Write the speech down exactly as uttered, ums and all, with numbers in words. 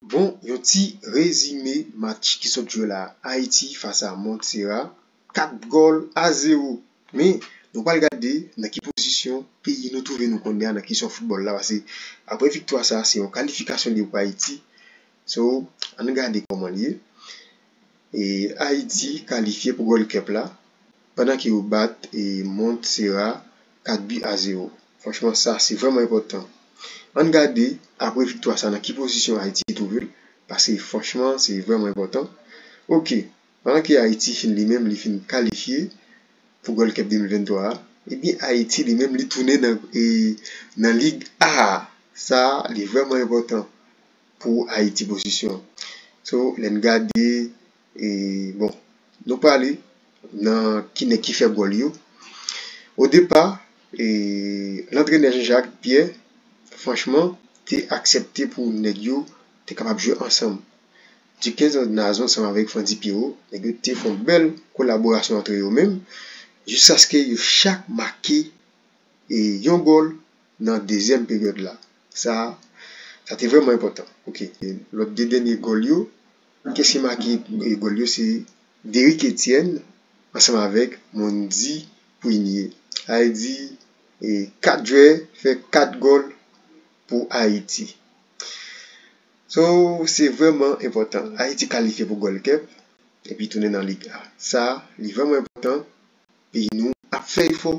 Bon, yon ti rezime match ki sot jwe la. Ayiti fas a Montserrat, kat gòl a zewo. Men, nou pral gade nan ki pozisyon peyi nou twouve nou kounye a nan kesyon foutbòl la, paske apre viktwa sa, se yon kalifikasyon li pou Ayiti. So, ann gade kòman li ye. E Ayiti kalifye pou Gold Cup la, pandan ke yo bat e Montserrat kat bi a zewo. Franchman, sa se vrèman enpòtan. Ann gade, apre viktwa sa, nan ki pozisyon Ayiti twouve l, paske franchman, se vrèman enpòtan. Ok, pandan ke Ayiti fin li menm, li fin kalifye pou Gold Cup de mil venntwa a, ebyen, Ayiti li menm, li tounen nan, e, nan Lig A a. Sa, li vrèman enpòtan pou Ayiti pozisyon. So, lè n gade, e, bon, nou prale nan ki nèg ki fè gòl yo. O depa, e, lantrenè Jean-Jacques Pierre, franchman, te aksepte pou nèg yo te kapab jwe ansanm. Duckens Ordinazo ansanm avèk Frandy Pierrot, nèg yo te fè yon bèl kolaborasyon antre yo menm, jiskaske yo chak make, e, yon gòl nan dezyèm peryòd la. Sa, sa te vrèman enpòtan. Ok. E lòt de dènye gòl yo, kiyès ki make, e, gòl yo? Se Derrick Etienne ansanm avèk Mondy Prunier. Sa vle di, e, kat jwè fè kat gòl pou Ayiti. So, se vrèman enpòtan. Ayiti kalifye pou Gold Cup, epi tounen nan Lig A. Sa, li vrèman enpòtan. Peyi nou ap fè efò